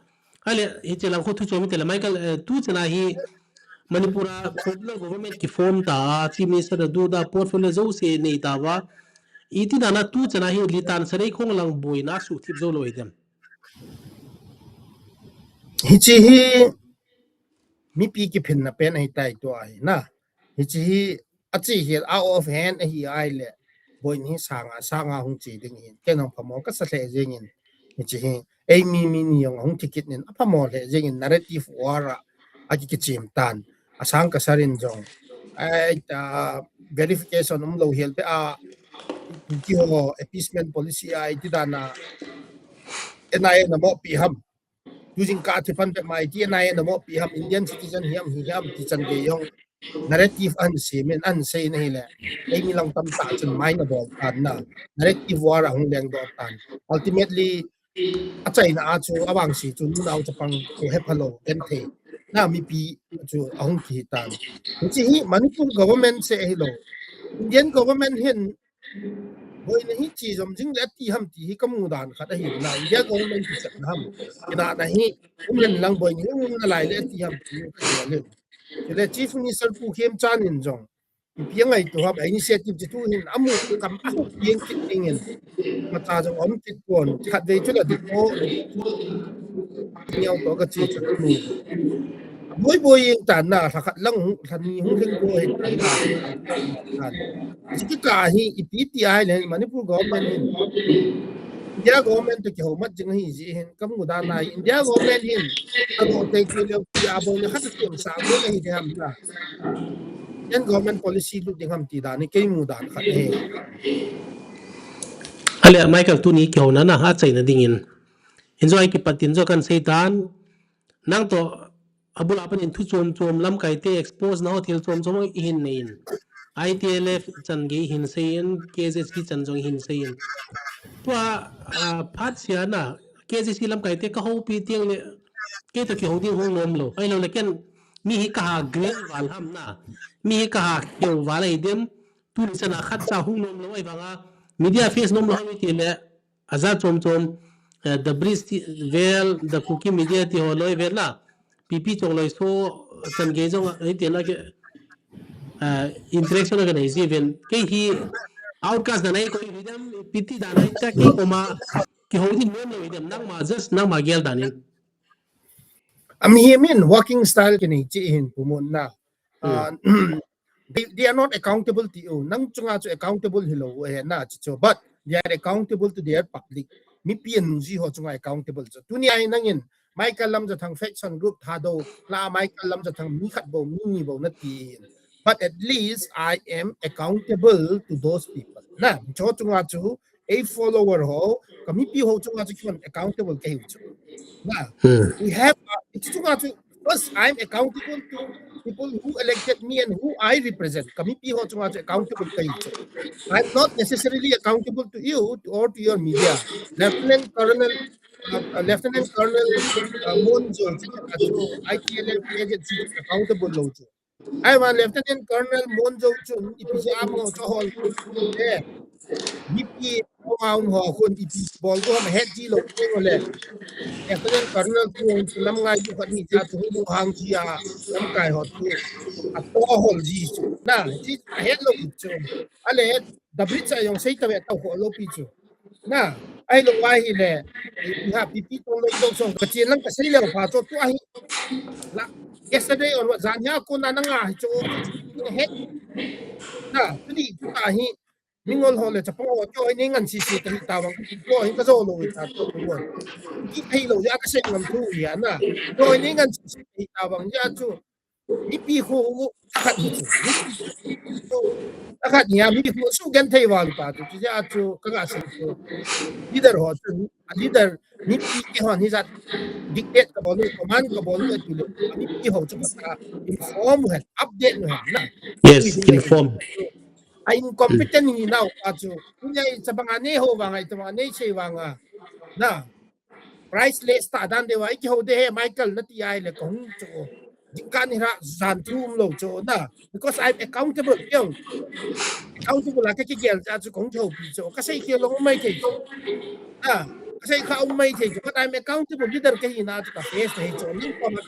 Ale, hiche lang khu thu chom tele, Michael, eh, tu chana hi, Manipur a popular government kiform ta, Chief Minister na duda portfolio jouse nei ta uva. Iti dan a tu chana hi litan sarei khong lang boina suhthip jou lou ahi dem. Hiche hi mipi kiphinna pen ahi tai tua hi na. Hiche hi ache hi out of hand ahi ahile. Boina hi sanga, sanga hung che ding ahin. Ken jong phamo kasa lheh jeng in. Hiche hi. Eimi mi ni jong ahung kikit nin aphamo lheh jeng in narrative war a aki kichem tan. Asang kasar in jong. Ai ta verification um lou hel pe a. Kiho appeasement policy a iti dan a N I A na mopi ham. Tu jingkah thi pan pe mai ti N I A na mopi ham, Indian citizen hiam, hi hiam ti chan gei jong. Narrative ahin sem in, ahin sei in ahile. Eimi lang tamtah chun mai na bol tan na. Narrative war ahung lengdoh tan. Ultimately, achaina a chu avangse chu nunao chapang ko hepha lou, genthei. Na mipi chu ahung kihi tan. Hiche hi Manipur government se ahilou. Indian government hin boina hi che jom jing le ati ham ti hi kamu dan khat ahi na. India government kichatna ham. Kina na hi um hen lang boina hi um nalai le ati ham ti hi ka le. Chule Chief Minister pu khemchan in jong. Ipi angaito ham, initiative chi thu hin amu kam a huk jeng kit ding in. Mata jong um kit pon, khatvei chu la di ko. Niau to ka chi chu. Boi boi jeng tan na, lha khat lang hung, lha ni hung lhing ko hin tan na. Chi kikah hi, ipi ti ahile, Manipur government hin. India government to kihou mat jing ahi jeh hin, kamu dan a hi, India government hin. Kado tei chu leo ti a boina khat ti sa ko ahi de ham na. Indian government policy lut ding ham ti dan hi kei mu dan khat ahi. Ale, Michael, tuni kihouna na achaina dingin. Hin jo ai kipat in jo kan sei tan. Nang to abul a pan in thu chom chom lamkai te expose na ho thil chom chom ihin nei in. I T L F chan gei hin sei in, K Z C chan jong hin sei in. Tua, ah, phat sia na, K Z C lamkai te ka houpi tiang le, kei to kihou ding hung nom lou. Ahilou le ken, mi hi ka ha green val ham na. Mi hi ka ha keu val ahi dem. Tuni chana khat cha hung nom lou ahi vang a. Media face nom lou ham iti le. Aja chom chom, eh, The Bridge ti vel, The Kuki Media ti ho loi vel na. P P Chongloi so chan gei jong, eh, ti na ke, eh, interaction ka nei ji ven. Kei hi outcast dan ai ko hi dem, P T dan ai ta kei ko ma, kihou ding nom lou hi dem, nangma just, nangma gel dan in. Am hi min working style kinei chi hin pu mun na. Hmm. Ah, they, they are not accountable to you. Nang chunga chu accountable hilou u ahi na chi chu. But they are accountable to their public. Mipi anungjui ho chunga accountable chu. Tuni a hi nangin Michael Lamjathang faction group Thadou la Michael Lamjathang mi khat bou, mi ni bou nati in. But at least I am accountable to those people. Na, cho chunga chu, a follower ho, ka mipi ho chunga chu kihon accountable kahi chu. Na, Hmm. we have, uh, chu chunga chu, first, I'm accountable to people who elected me and who I represent. Ka mipi ho chunga chu accountable kahi chu. I'm not necessarily accountable to you or to your media. Lieutenant Colonel, uh, uh, Lieutenant Colonel, uh, Monjo chu, uh, chu, I T L F agency chu accountable lou chu. Ahivang Lieutenant Colonel Monjo chun ipi jeh a amaho chu ahol. Eh, mipi ho a um ho khun ipi bol diu ham ahet ji lou teng ule. Lieutenant Colonel chu lam ngailu khat ni jeh a chu hung hang ji a lamkai ho chu. Ato ahol ji chu. Na, ji ahet lou chu. Ale, David cha jong sei tave tao ho lou pi chu. Na, ahilou va hile, iha pipi tong lou tong song, Pathen lang kasei leu pha chu tua hi. La, yesterday onward, jan hia kona nanga hi chu, he. Na, tuni, tua hi, mingol ho le chapang ho, chu hi nei ngan sisi kahi tavang, chu hi kajo lou hi ta, chu hi. Kithei lou, ya kasei ngam thu hi na. Chu hi nei ngan sisi kahi tavang, ya chu, mipi khu, khat hi chu. Mipi khu, khat hi a, mipi khu, sugenthei val pa chu, chu ya chu, kanga sei chu. Leader ho chu, a leader, mipi kihon hi jat, dictate kabol u, command kabol u, tu le, mipi ho chu, khat a, inform u hen, update u hen, na. Yes, inform. A incompetent hi nau pa chu, kunya i chabang a nei ho vang a, i chabang a nei sei vang a, na. Priceless ta dan deu a, i kiho de he, Michael, nati ahile, kahung chu. Jingkah ni ra, jan thu umlou chu, na. Because I'm accountable, yo. Accountable a kakigel cha chu, kahung kiho pi chu. Kasei khel lou um mai thei chu. Na. Kasei kha um mai thei chu. But I'm accountable, leader kahi na chu, ka face thei chu. Ning pa ma.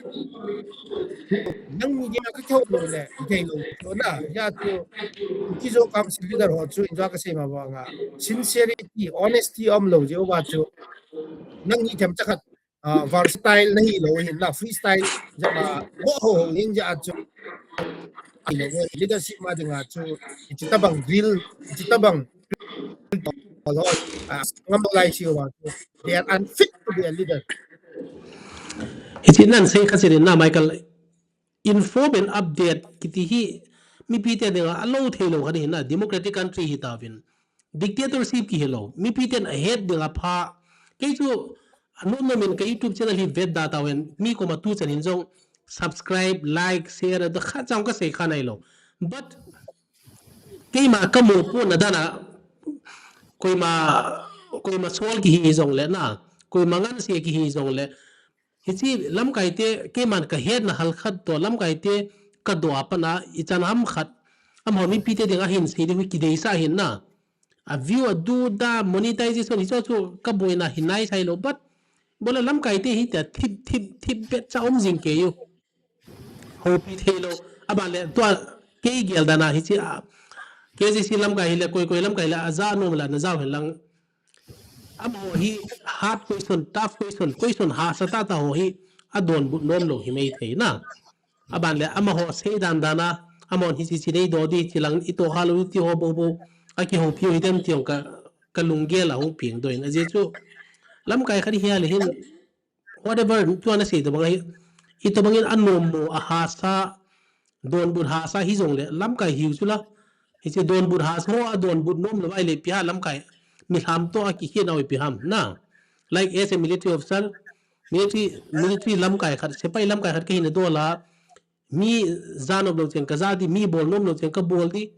Nang media kakiho lou le, thei lou chu, na. Ya chu, kijo council leader ho chu, injo kasei ma vang a. Sincerity, honesty umlou jeh uva chu. Nang hi themcha khat, ah, versatile nahi lou hin na freestyle, jama, ho, ho, ho, hin ja chu. Leadership ma dinga chu, hiche tabang drill, hiche tabang, ah, ngam lai si wa chu. They are unfit to be a leader. Hiche nan sei kha sirin na, Michael. Inform and update kiti hi mipi te dinga alou thei lou khat hi na, democratic country hi tauvin. Dictatorship kihi lou. Mipi ten ahet dinga pha. Kei chu anom nom in ka YouTube channel hi vet da tauvin, mi koma tu chan hin jong subscribe, like, share, da khat jong kasei kha nailou. But keima kamu pon na dan a, koima, koima sol kihi jongle na, koima ngansia kihi jongle, hiche lamkai te, keiman kahetna hal khat toh, lamkai te kadoh a pat a, ichan ham khat, amaho mipi te dinga hin sei diu hi kideisah hin na. A view a du da monetization hichu chu kaboina hi nai sai lou, but bola lamkai te hitia thip, thip, thip bet cha um jing kei u. Houpi thei lou. Aban le tua kei gel dan a hiche a, K Z C lamkai hile, koi koi lamkai hile, aja nom la na jao hen lang. Amaho hi hard question, tough question, question hahsa tah tah ho hi adonbut nom lou hi mai thei na. Aban le amaho sei dan dan a, amahon hiche hiche neidoh di, hiche lang itoh kha lou ti ho bou bou, akihoupi u hitam ti jong ka, kalunggel a hung peng doh in. Ajeh chu lamkai khat hi ale hin, whatever, tua nasei tobang ahi, itobang in anom mo, ahahsa, donbut hahsa hijongle, lamkai hiu chu la. Hiche donbut hahsa ho, adonbut nom lou vai le ipi ham lamkai, milham toh akikhen nau ipi ham na. Like as a military officer, military, military lamkai khat, sepai lamkai khat kahina dola, mi ja nop lou cheng kaja di, mi bol nom lou cheng kabol di.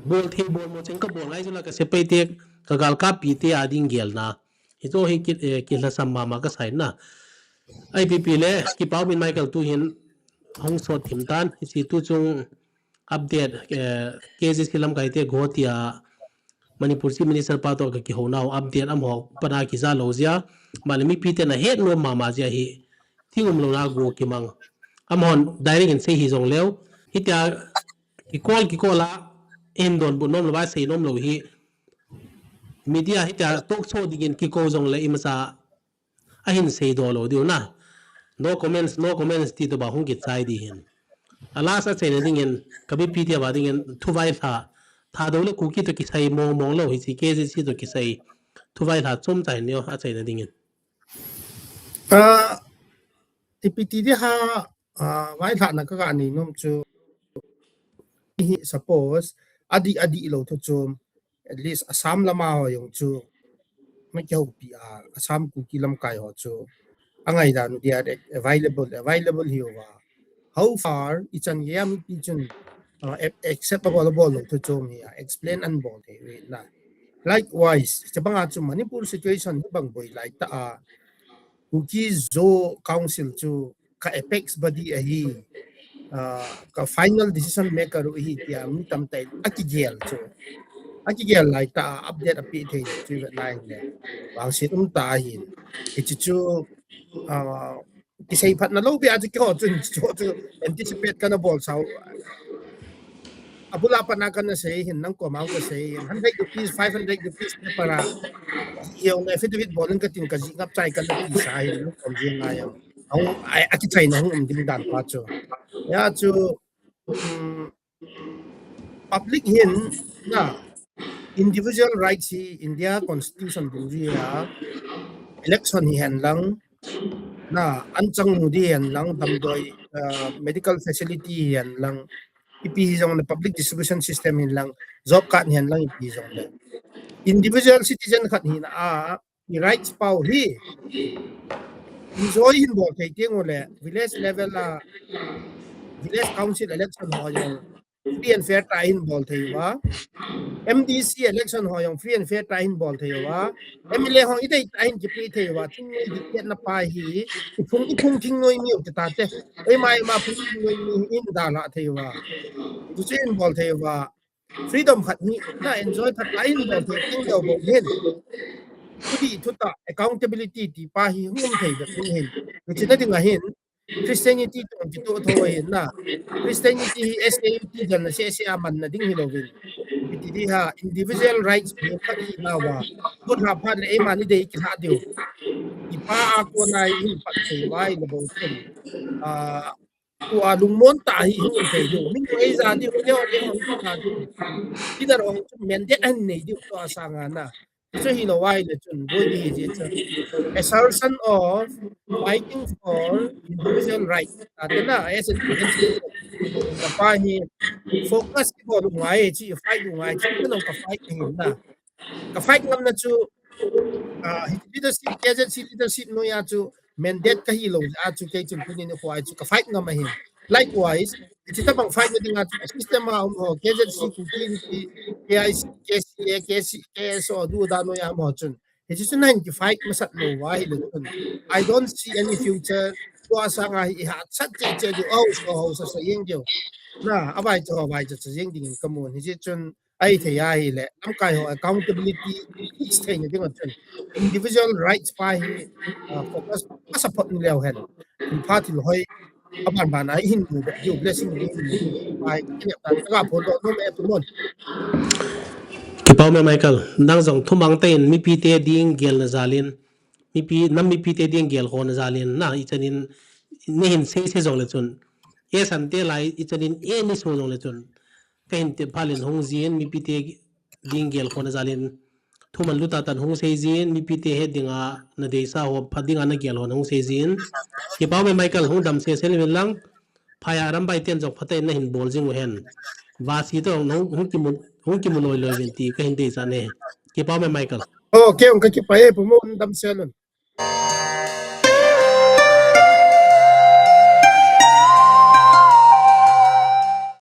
Bol thei bol mo cheng kabol ngai chu la, ka sepai te, ka galkappi te a ding gelna. Hichu hi ki, eh, kilhasam mama kasai na. I P P le, kipa umin Michael tu hin hung sot thim tan, hiche tu chung update, eh, K Z C lamkai te Guwahati a Manipur Chief Minister pa toh kakihou nau update amaho pat a kija lou jeh a, male mipi ten ahet nom mama jeh a hi, thing umlouna go kimang. Amahon direct in sei hi jong leu, hitia kikol kikol a, hin donbut nom lou va sei nom lou hi, media hitia talk show dingin kikou jongle imacha ahin seidoh lou diu na. No comments, no comments ti toh ba hung kichai di hin. A last a chaina dingin, ka mipi te a ba dingin, thu vailhah, Thadou le Kuki toh kisai mong mong lou, hiche K Z C toh kisai, thu vailhah chomcha hin neo, a chaina dingin. Ah, ipi ti di ham, ah, vailhahna kaga nei nom chu, hi suppose adih adih lou thu chu, at least Assam lama ho jong chu, ma kihoupi a, Assam Kuki lamkai ho chu, angai dan u dia available, available hiuva. How far ichan gei a mipi chun, uh, ac-, accept abol, abol lou thu chu hi a, explain ahin bol thei u ahi na. Likewise, chabang a chu Manipur situation hi bang boi lai ta a, Kuki Zo Council chu ka apex body ahi, ah, ka final decision maker u ahi tia mi tamtah in akigel chu. Akigel lai ta a update ape thei chu vet lai le. Vangset um ta ahin. Hichi chu, ah, kisei phatna lou bia chu keiho chun chu, chu anticipate kana bol sau. Abul a pat na kana sei hin, nang koma ka sei hin, hundred rupees, five hundred rupees paper a, jong le affidavit bol in katin ka jingap chai kana ti sa hin, nang kom jing ngai jong. Hung, ai, akichaina hung um ding dan pa chu. Hia chu, um, public hin, na, individual rights hi India Constitution dungjui a, election hihen lang, na, anchang mu ding hihen lang, damdoi, uh, medical facility hihen lang, ipi hijongle public distribution system hihen lang, job card hihen lang ipi hijongle. Individual citizen khat hina a, i rights pau hi, enjoy hin bol thei teng ule, village level a, village council election ho jong, free and fair tah a hin bol thei uva. M D C election ho jong free and fair tah a hin bol thei uva. M L A ho idei tah a hin kipe thei uva. Thingnoi dictate na pa hi, iphung, iphung thingnoi mi u te tate. Eima, eima phung thingnoi mi hin dalha thei uva. Hichu hin bol thei uva. Freedom khat hi, na enjoy khat a hin bol thei teng lou bou hin. Thudih thutah, accountability ti pa hi hung um thei ding hin. Hichi na ding a hin, Christianity tong kitoh tho hin na. Christianity hi S A U T jan na se se a man na ding hi louvin. Hiti di ha, individual rights hi khat hi na uva. Kut ha phat le eima ni dei kilha diu. Ipa a kona hin pat thei uva le bou chun. Ah, tua lungmon tah hi hung um thei diu. Min ei ja diu, leo leo hung ta diu. Leader hung chu mandate ahin nei diu tua sanga na. Chu hilou vai le chun, boi di hi chu. Assertion of fighting for individual rights. Ate na, as a, as a, pa hi focus kibol u ngai, chi fight u ngai, chi nong ka fight hi na. Ka fight ngam na chu, ah, leadership, K Z C leadership noi a chu mandate ka hilou a chu kei chun tunin khu a chu ka fight ngam ahi. Likewise, hichi tabang fight na ding a chu system a um ho, K Z C, Kuki Inpi, K I C, K C A, K C, K S O, du da noi a um ho chun. Hichi chu nahin ki fight masat lou va hi le chun. I don't see any future. Tua sanga hi ha chat che che diu, au, so, au, so, so, yeng diu. Na, avai chu, avai chu, chu yeng ding in kamun. Hichi chun, Ahithei ahile, lamkai ho accountability, is thei na ding a chun. Individual rights pa hi, ah, focus, ka support ni leu hen. Pha thil hoi, aban ban a i hin mu, you blessing ni, pa hi, kine tan ka phone do, no me tu mon. Kipau me Michael, nang jong thumang te in mipi te ding gel na jalin, mipi, nam mipi te ding gel ho na jalin, na i chanin, ne hin sei sei jong le chun. E san te lai, i chanin, e ni so jong le chun. Ka hin te phalin hung jin, mipi te ding gel khona jalin. Thuman luta tan hung sei jin, mipi te he dinga na deisa ho pha dinga na gel hon hung sei jin. Kipau me Michael hung dam se sel min lang. Phaya ram bai ten jok phatai na hin bol jing u hen. Vasi to hung, hung kimu, hung kimu loi loi vin ti ka hin deisa ne. Kipau me Michael. Oh, ke hung ka kipai e, pumo hung dam se lun.